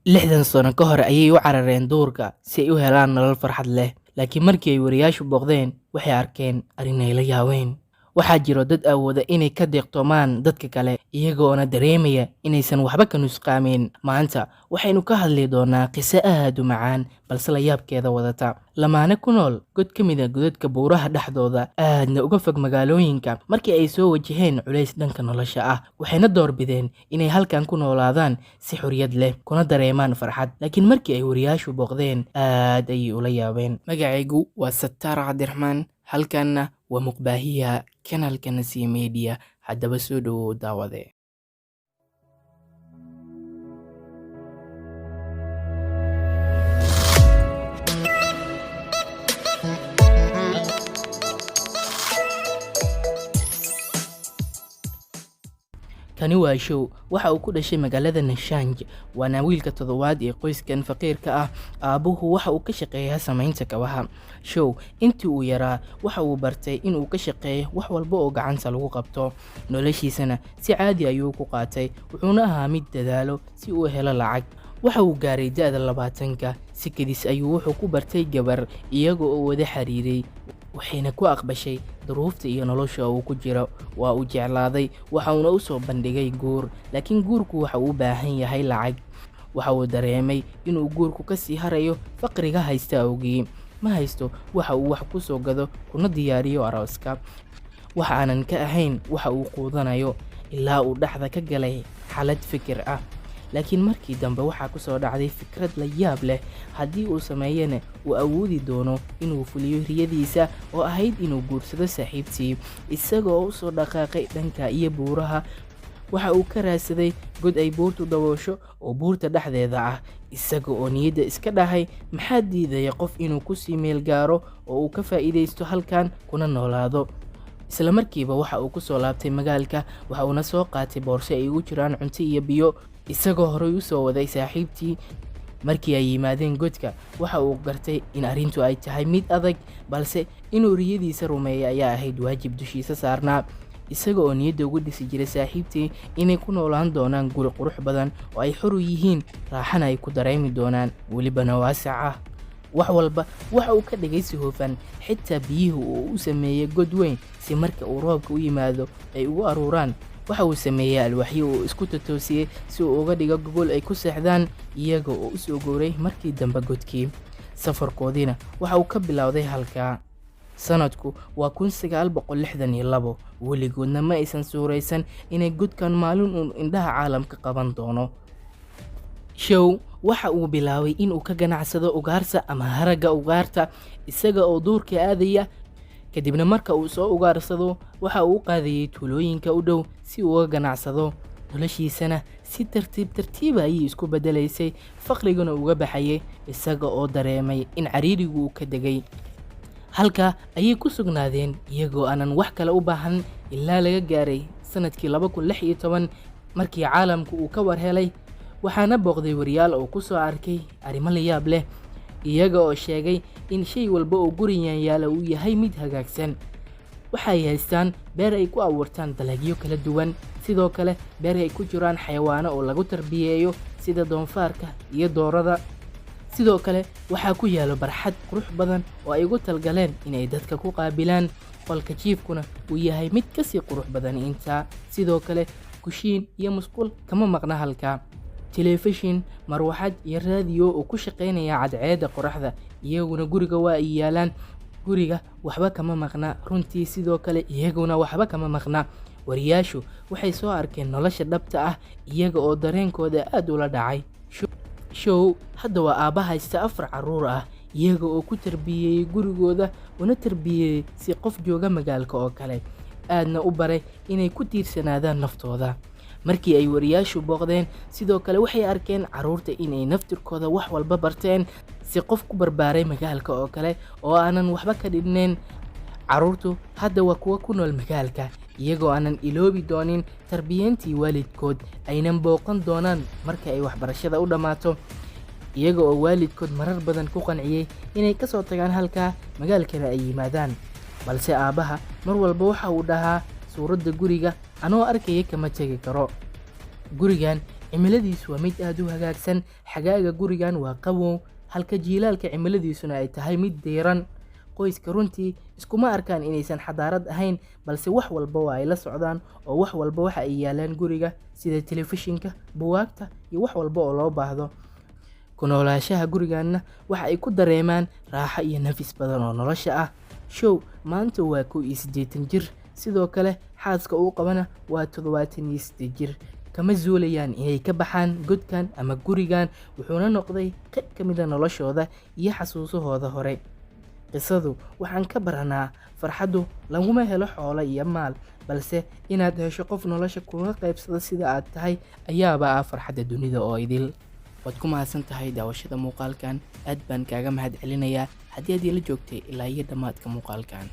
60 sano ka hor ayay u carareen duurka si ay u helaan nolol farxad leh, laakiin markii ay wariyaashu booqdeen, waxay arkeen arrin ay la yaabeen. Waxaa jiro dad awooda inay ka deeqtoomaan dadka kale, iyagoona dareemaya inaysan waxba ka nusqaamin. Maanta waxaynu ka hadli doonaa qiso aad u macaan balse la yaabkeeda wadata. Lamaane ku nool god ka mid ah godadka buuraha dhexdooda, aadna uga fog magaalooyinka, markii ay soo wajaheen culays dhanka nolosha ah, waxayna doorbideen inay halkan ku noolaadaan si xorriyad leh, kuna dareemaan farxad. Laakiin markii ay wariyaashu booqdeen, aad ayay ula yaabeen. Magacaygu waa Sataar Cabdiraxmaan, halkanna waa muqbaahiyaha kanaalka Nasiya Media. Haddaba soo dhowow daawade. Kani waa Show. Waxa uu ku dhashay magaalada Nashanj, waana wiilka toddobaad ee qoyskan faqiirka ah. Aabbuhu waxa uu ka shaqeeyaa samaynta kabaha. Show intii uu yaraa waxa uu bartay inuu ka shaqeeyo wax walba oo gacanta lagu qabto. Noloshiisana si caadi ayuu ku qaatay, wuxuuna ahaa mid dadaalo si uu u helo lacag. Waxa uu gaaray da'da 20-ka, si kedis ayuu wuxuu ku bartay gabar, iyaga oo wada xiriiray, waxayna ku aqbashay duruufta iyo nolosha uu ku jiro. Waa uu jeclaaday, waxa uuna u soo bandhigay guur, laakiin guurku waxa uu u baahan yahay lacag. Waxa uu dareemay inuu guurku ka sii harayo faqriga haysta awgii. Ma haysto waxa uu wax ku soo gado kuna diyaariyo arooska. Wax aanan ka ahayn waxa uu quudanayo, ilaa uu dhexda ka galay xaalad fikir ah. Laakiin markii dambe waxaa ku soo dhacday fikrad la yaab leh, haddii uu sameeyana uu awoodi doono inuu fuliyo riyadiisa oo ahayd inuu guursado saaxiibtii. Isaga oo u soo dhaqaaqay dhanka iyo buuraha, waxa uu ka raadsaday god ay buurtu daboosho oo buurta dhexdeeda ah, isaga oo niyadda iska dhahay maxaa diidaya qof inuu ku sii meel gaaro oo uu ka faa'iidaysto halkan kuna noolaado. Isla markiiba waxa uu ku soo laabtay magaalka, waxa uuna soo qaatay boorso ay ugu jiraan cunto iyo biyo, isagoo horay u soo waday saaxiibtii. Markii ay yimaadeen godka, waxa uu gartay in arrintu ay tahay mid adag, balse inuu riyadiisa rumeeyo ayaa ahayd waajib dushiisa saarnaa. Isaga oo niyadda ugu dhisi jiray saaxiibtii inay ku noolaan doonaan guri qurux badan oo ay xor u yihiin, raaxana ay ku dareemi doonaan, welibana waasac ah. Wax walba waxa uu ka dhigay si hufan, xitaa biyihii uu u sameeyey god weyn si marka uu roobka u yimaado ay ugu aruuraan. Waxa uu sameeyey alwaaxyo uu isku totoosiyey si uu uga dhigo gogol ay ku seexdaan, iyaga oo u soo guuray markii dambe godkii. Safarkoodiina waxa uu ka bilowday halkaa. Sanadku waa 1962, weligoodna ma aysan suuraysan inay godkan maalin uun indhaha caalamka qaban doono. Show waxa uu bilaabay inuu ka ganacsado ugaarsa ama haragga ugaarta, isaga oo duurka aadaya. Kadibna marka uu soo ugaarsado, waxa uu u qaadayay tuulooyinka u dhow si uu uga ganacsado. Noloshiisana si tartiib tartiiba ayay isku beddelaysay, faqriguna uga baxayay, isaga oo dareemay in cariirigu uu ka degay. Halkaa ayay ku sugnaadeen iyagoo aanan wax kale u baahan ilaa laga gaaray sanadkii 2016, markii caalamku uu ka war helay. Waxaana booqday wariyaal oo ku soo arkay arrimo la yaab leh, iyaga oo sheegay in shay walba oo gurigan yaala uu yahay mid hagaagsan. Waxay haystaan beer ay ku abuurtaan dalagyo kala duwan, sidoo kale beer ay ku jiraan xayawaano oo lagu tarbiyeeyo sida doonfaarka iyo doorada. Sidoo kale waxaa ku yaalo barxad qurux badan oo ay ugu talgaleen inay dadka ku qaabilaan, qolka jiifkuna uu yahay mid ka sii qurux badan intaa. Sidoo kale kushiin iyo musqul kama maqna halkaa. Telefishin, marwaxad iyo raadiyo oo ku shaqaynaya cadceedda qoraxda, iyaguna guriga waa ay yaalaan. Guriga waxba kama maqna runtii, sidoo kale iyaguna waxba kama maqna. Wariyaashu waxay soo arkeen nolosha dhabta ah, iyaga oo dareenkooda aad ula dhacay. Show hadda waa aabba haysta 4 carruur ah, iyaga oo ku tarbiyeeyey gurigooda una tarbiyeeyey si qof jooga magaalka oo kale, aadna u baray inay ku tiirsanaadaan naftooda. Markii ay wariyaashu booqdeen, sidoo kale waxay arkeen carruurta inay naftirkooda wax walba barteen si qof ku barbaaray magaalka oo kale oo aanan waxba ka dhibnayn. Carruurtu hadda waa kuwa ku nool magaalka, iyagoo aanan iloobi doonin tarbiyeyntii waalidkood, aynan booqan doonaan marka ay waxbarashada u dhammaato, iyaga oo waalidkood marar badan ku qanciyey inay ka soo tagaan halkaa magaalkana ay yimaadaan. Balse aabbaha mar walba waxa uu dhahaa suuradda guriga anoo arkaya kama tegi karo. Gurigan Cimiladiisu waa mid aad u hagaagsan. Xagaaga gurigan waa qabow, halka jiilaalka cimiladiisuna ay tahay mid diiran. Qoyska runtii iskuma arkaan inaysan xadaarad ahayn, balse wax walba waa ay la socdaan oo wax walba waxa ay yaalaan guriga, sida telefishinka, buugaagta iyo wax walba oo loo baahdo. Ku noolaanshaha guriganna waxa ay ku dareemaan raaxo iyo nafis badan oo nolosha ah. Show maanta waa 81 jir, sidoo kale xaaska uu qabana waa 78 jir. Kama zuulayaan inay ka baxaan godkan ama gurigan, wuxuuna noqday qayb ka mid ah noloshooda iyo xasuusahooda hore. Qisadu waxaan ka baranaa farxaddu laguma helo xoolo iyo maal, balse inaad hesho qof nolosha kula qaybsada sida aad tahay ayaaba ah farxadda dunida oo idil. Waad ku mahadsan tahay daawashada muuqaalkan, aad baan kaaga mahad celinayaa haddii aad ila joogtay ilaa iyo dhammaadka muuqaalkan.